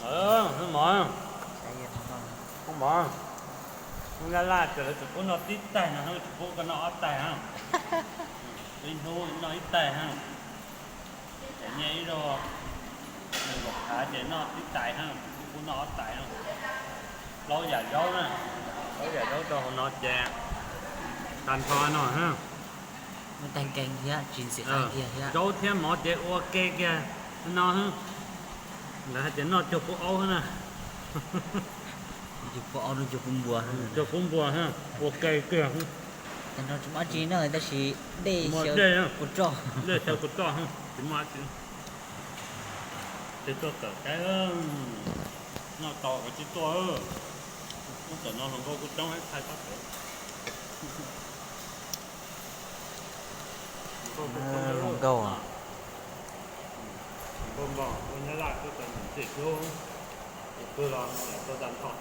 Hnub mov, hnub mov, hnub laj laj ces lawv tsuas pub noj tib taig no, hnub tsuas pub koj noj ob taig na. Ib hnub noj ib taig na. Ces nyiaj ib zaug nees nkaum phav ces noj tib taig na, tsuas pub noj ob taig na. Plaub yam zaub na, plaub yam zaub rau hauv no ces tag nrho no na. Muaj tais kees thiab tsis ntxim qab kiag thiab. Zaub thiab mov ces ua ke kiag no. Lawv hais tias noj cuag pub aub na. Cuag pub aub no, cuag pub npua. Cuag pub npua, ua ke kiag. Tag nrho tsis muaj dab tsi na, tab sis dej xyaw kua roj. Dej xyaw kua roj, tsis muaj dab tsi. Ces tuaj tawm qaib, noj tau kav tsij tuaj. Tuaj tawm no hluas nkauj kuj coob, thaij pab pem. Hluas nkauj, hluas nkauj npog, ua nyab laj twb tau ntxim hlub, tus twg los tuaj tag nrho.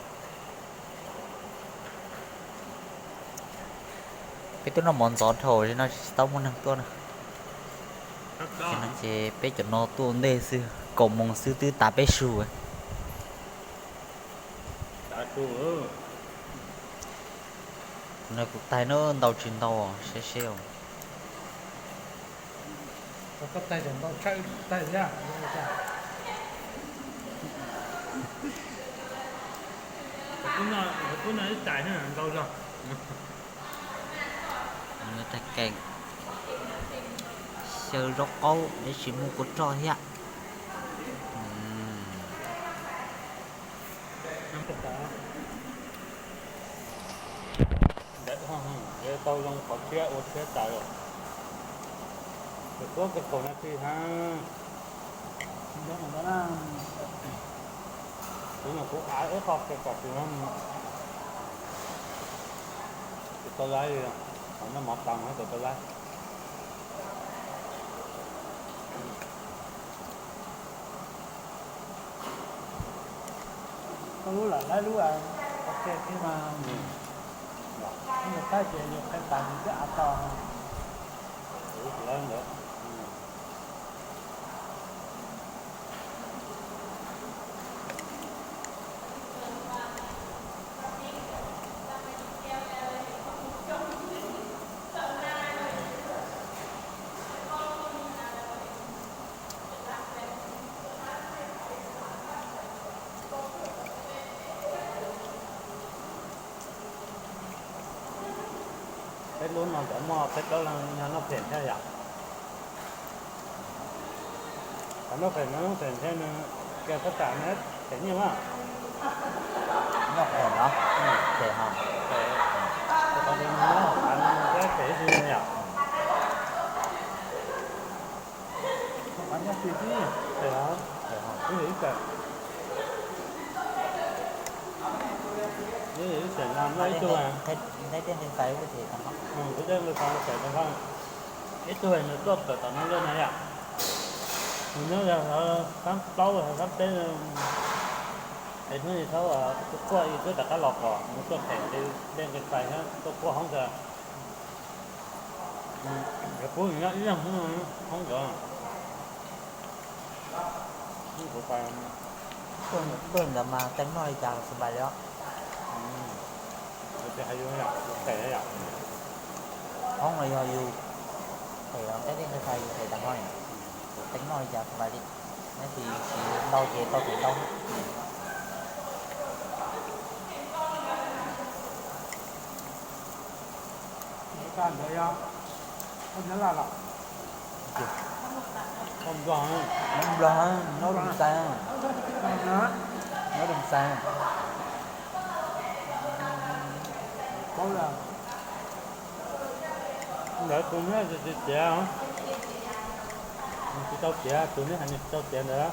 Peb tuaj noj mov ntxov dhau, no tsis tau muaj neeg tuaj na. Ces peb cov no tuaj ua ntej xwb, kaum moos xwb twb tas peb su. Kuv na, kuv taig na, ntau tsis ntau saib seb. Koj taig tseem ntau tshaj wb taig thiab. Kuv noj ib tais ntau zog. Taig kees, xyaw zaub qaub, tab sis muaj kua roj thiab. Ntawd tau zoo qhov tshiab ua tshiab tas lawm. Kuv tuaj kaum nas this hab. Kuv mas kuv av ib qho kiag kom tsis, tsis tau laib li, qhov noj mov tas mas tsis tau laib. Koj lub lam laib lub ua ke thiab mas, ib ntawd tab ces yus qheb tas nws twb av tau. Peb lub no ntawd muaj peb plaub leeg nyob noj phem thiab yom? Cov noj phem no, noj phem thiab nws, kiag thaj tsam nws phem nyiaj mas. Noj phem no, phem ho, phem, phem ib tug yom. Ib tug, ib tug, ib tug, ib tug nws tuaj tawm tom no lawm na yom. Nws nyob sab plaub sab peb, es hnub ib thaum tuaj quaj ib tug rov qab los kom nws tuaj phem li dej nqis fais thiab tuaj quaj hoob ntawd. Yog pub nws nyob ib leeg hoob nkawd. Tuaj ntawd mas teeb noj li cas los xav npais li os. Ces hais yus yom, yus phem yom. Hoob los yog yus phem los ntev dej nqis fais yus phem tag nrho yom. Teeb noj li cas xav npais li. Neb tis siv ntau ces tau phem ntau. Ntawd yog, ntawd laj los. Nyob Nplog, nyob Dum Xais, nyob Dum Xais. Ntawd tus neb tsis tiav, tsis tau tiav, tus neb hais nws tsis tau tiav ntawd.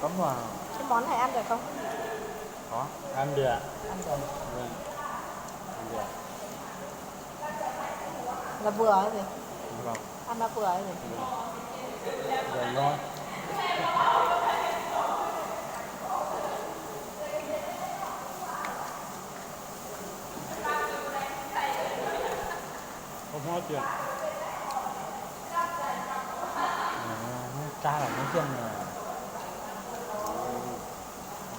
Có mua không? Cái món này ăn được không? Có. Ăn được. Ăn được. Ăn được. Là vừa cái gì? Vâng. Ăn nó vừa cái gì? Vâng. Rồi ngon. Không nói chuyện. Hnub tag los hnub xyoo no.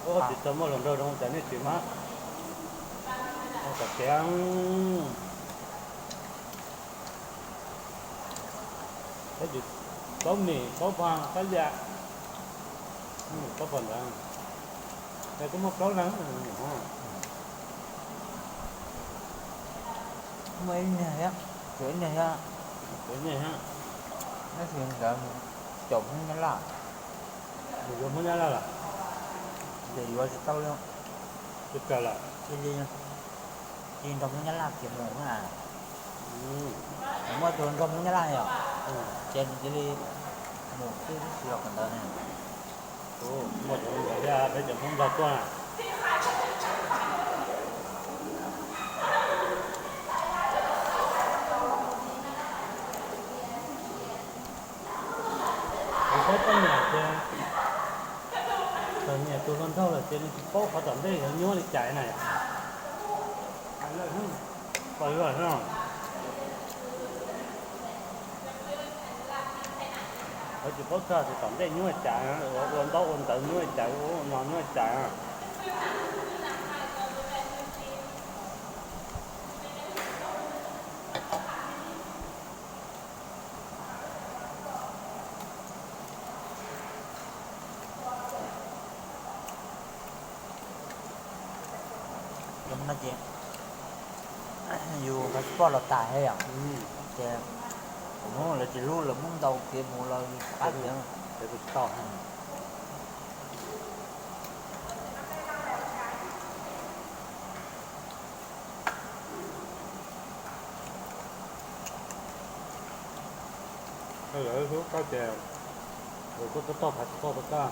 Tsis tau muaj hluas nraug zoo cas nej tsis mas. Kom tias, paub mim, paub pog, paub yam, paub pog ntawd, es kuj muaj plaub leeg. Muaj ib niag thiab, tsuas ib niag thiab. Tab sis nkawd mus caum Hmoob Nyab Laj. Mus yuav Hmoob Nyab Laj los? Ces yuav tsis tau li. Tsis raws lawm. Cia li, cia li nrog Hmoob Nyab Laj kiag mus na. Muaj tus nrog Hmoob Nyab Laj yom, ces nws cia li mus xwb tsis los kawm ntawv na. Muaj tus ntawd thiab peb cov Hmoob Nplog tuaj na. Kuv saib poj niam ces txawm niam tus hluas nraug lawm ces nws tsis paub qhov tom ntej yuav nyuaj li cas na yom. Pom luaj no. Lawv tsis paub txog tias tom ntej nyuaj cas, ua ntaub ua ntawv nyuaj cas, ua no nyuaj cas. Zoo no ces yus nkawd tsis pom los tas thiab yom. Ces lawv tsis hlub lawv muab ntau kev mus los yus qab tiag. Lawv hlub koj ces lawv kuj tau tau phav tsis tau tau koj.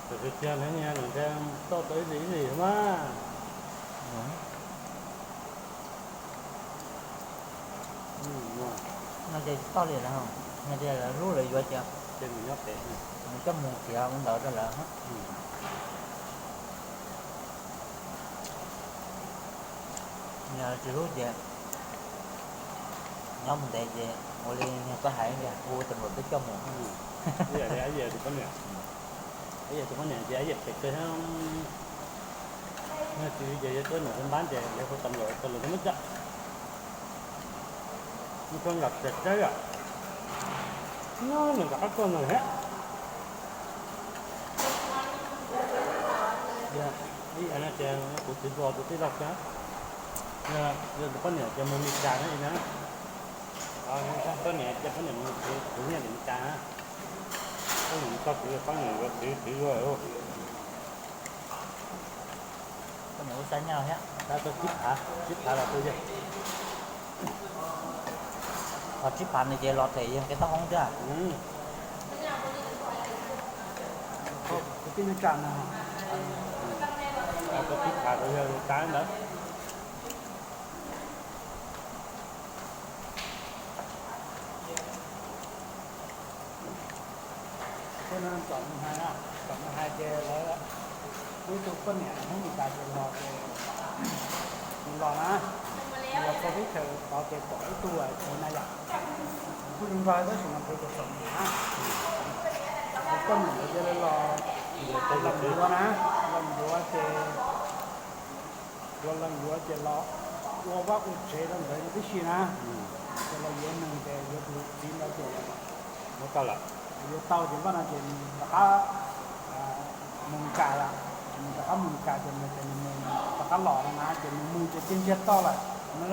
Tab sis tiag ntawd niag nws ntshe tau tau ib lim ib lim mas. No ces tsis tau li lawm, yog tias lawv hlub lawv yuav ces nws coj mus tiav ua ntawd rau lawv. Yog tsis hlub ces nyob mus ntev ces ua li niag koj hais tias hu tus luam twb coj mus. Tus poj niam, tus poj niam ces yam phem kawg, yog tsis yog tuaj nram npab ces lawv hu tas luam tas luam muab coj. Nws tau nram tsev teb yom, nws rov qab tuaj nws thiab. Ib yam no ces kuv txiv hluas tus tij laug thiab, yog tus poj niam ces mus Mes Kas na na. Poj niam ces poj niam mus khwv nyiaj tim Mes Kas na. Poj niam mus txog txiv, poj niam yuav txiv, txiv yuav. Poj niam ua xa nyaj thiab. Tau tsib phav, tsib phav los tau yawg. Ho tsib phav no ces los them yawg kev taub hoob thiab. Tau tsib phav rau yawg tas ntawd. Tej no txawm nws hais, txawm nws hais ces lawv, kuv ib tug poj niam Hmoob Mes Kas ces los ces nws los na, nws los txog teb chaws tod ces pom ib tug txiv na yom, kuj zoo nraug tab sis mas nws txom nyem na. Tus poj niam ntawd cia li los, los yuav na, los yuav ces, los yuav ces los ua vaj ua tsev rau ntawd tib si na. Ces los yuav nws ces yuav tus txiv ntawd ces yuav tau ces npaj no ces nws rov qab mus Meskas lawm, nws rov qab mus Meskas ces nws tias nws mus rov qab los no na ces nws mus ces cia ntsiag to lawm no.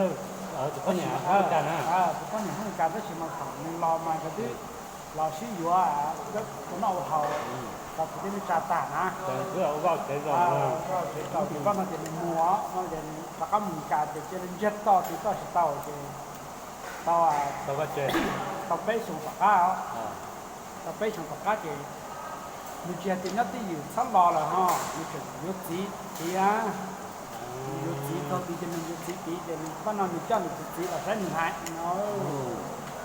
Tus poj niam Hmoob Meskas tab sis mas thaum nws los mas nkawd twb los sib yuav ua noj ua haus tau kwv tij neej tsa tag na. Ces npaj no ces nws mus no ces rov qab mus Meskas ces cia li ntsiag to tsis tau ces tau, tau peb xyoos tom qab, tau peb xyoos tom qab ces nws tsis hais tias nyob twj ywm txhob los lawm ho, nws tseem yuav txiv tid. Nws yuav txiv tag tid ces nws yuav txiv tid ces npaj no nws coj nws tus txiv los saib nws hais no.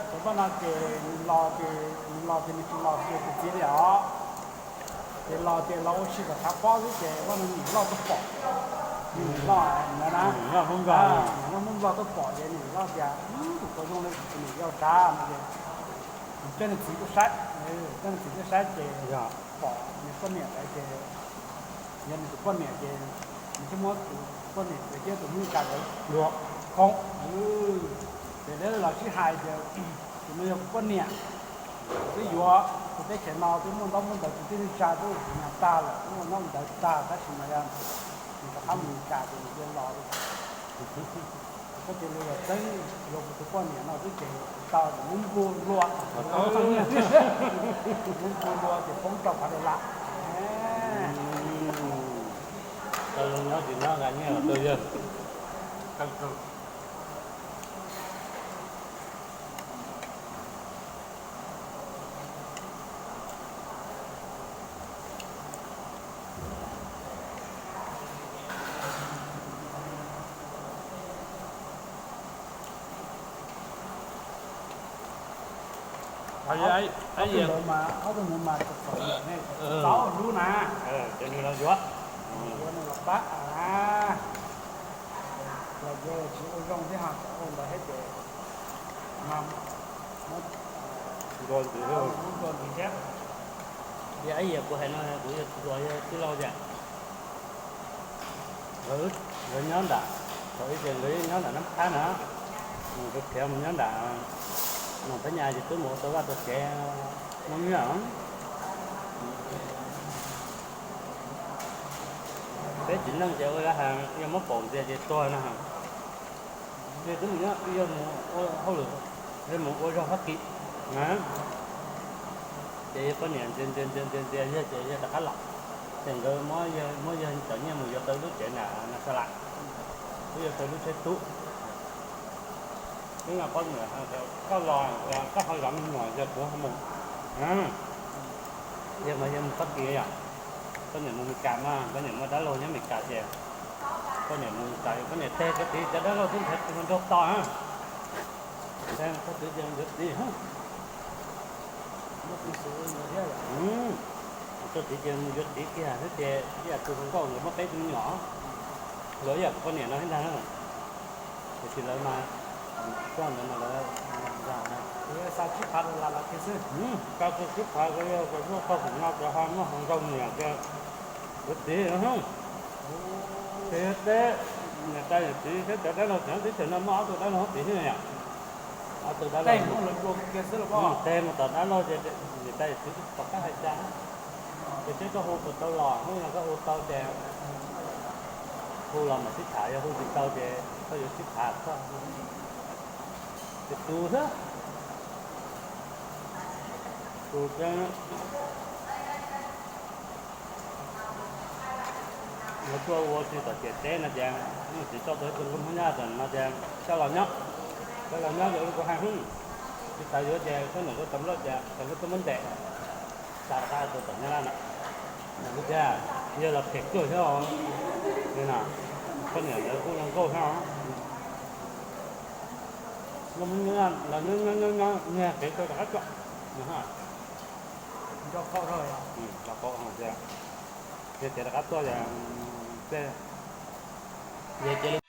Ces npaj no ces nws los ces, nws los ces nws tsis los kiag tus txiv li os. Ces los ces los ua si kom tshav pob xwb ces npaj no niam loj tuaj pom, niam loj ntawd na, niam Hmoob Nplog tuaj pom ces niam loj tias, tus puas zoo li tus niam yau sav no ces nws coj nws txiv tuaj saib, coj nws txiv tuaj saib ces pom nws poj niam ntawd ces Yog nws tus poj niam ces nws thiaj muab tus poj niam ntawd thiab tus Hmoob Meskas ntawd luag khoob. Ces lawv los sib hais tias tus no yog kuv poj niam, kuv twb yuav, kuv teb chaws no twb muaj ntaub muaj ntawv, kuv twb tsa kuv nyuag tag lawm, twb muaj ntaub ntawv tag, tab sis mas yog nws rov qab mus Meskas ces nws cia los. Koj cia li yog txeeb yuav kuv tus poj niam no xwb ces tau, nws npug luag, nws npug luag ces poob rau qhov dollar. Tau zoo nyob tsis nyob nqa nyiaj los tuaj yawg. Ob tug ntawd mas, ob tug ntawd mas txom nyem ne, tau lub na. Ces nws los yuav, yuav nws los pab. Los yuav tsis ua zoo thiab, ho txawm ua ntawd thiab ces mas muab ntua ntxiv thiab. Yog ib yam kuv hais no kuv yog tij laug tiag. Nkawd nyob nram, thaum ub ces nkawd nyob nram Nab Phab na, nkawd khiav mus nyob nram Noo Phab Nyas ces twb mus ua tau vaj tau tsev, muaj nyiaj. Peb txiv neej ces ua has yog muab pom ntxias ces tuag no. Yog twb mus nyob, yog mus ua hauj lwm, yog mus ua zog Fab Kis na, ces yog poj niam ntxias ntxias ntxias ntxias ntxias yog ces yog rov qab los, ces nkawd muab yog cov nyiaj mus yuav tau lub tsev nram Nas Xas Las, twb yuav tau lub tsheb tub. Twb no poj niam, koj los, koj ho zov me nyuam yog kuv ho mus. Yog mas yog mus Fab Kis yom, poj niam mus Meskas mas, poj niam muaj dab laug nyob Meskas ces poj niam mus Meskas, poj niam teg rau tid, cov dab laug twb nrhiav tus nraug tos na. Teg rau tid ces mus yuav txiv. Rau tid ces mus yuav txiv kiag xwb ces ib yam tus hluas nkauj nkawd muaj peb tug me nyuam, los ib yam kuv poj niam no thiab ntag. Tiam sis lawv mas, koj ntawd mas lawv, xav sib phav los los kiag xwb. Koj twb sib phav ko yog koj muaj tau hom no ces ho muaj hom nkaug niam ces yuav txiv. Ces teb, niam tais yawm txiv thiab cov dab laug tsev teb chaws no muaj ob tug dab laug txiv thiab yom. Ob tug dab laug, teg mus tom dab laug ces niam tais yawm txiv twb pom qab hais cas. Ces seb koj hu puas tau los, hnub no koj hu tau ces hu los mam sib tham, yog hu tsis tau ces koj yuav sib tham koj. Ces tus xwb, tus yuav tuaj ua si tom ciam teb no ces, txiv tau tus tus nkauj Hmoob Nyab Laj no ces coj los nyob, coj los nyob ces ua li kuv hais, tsis tas yuav ces koj niam koj tau nplooj ces tau nplooj tuaj muab ntes, xa rov qab rau tom Nyab Laj no. Tiag, yog los phem kawg thiab os. Li no, koj niam lawv kuj zoo nkauj thiab os. Los nyob nyob nyob nyob, niag kev rau rov qab tuaj. Nco qau tias, yog tias rov qab tuaj ces, yog cia li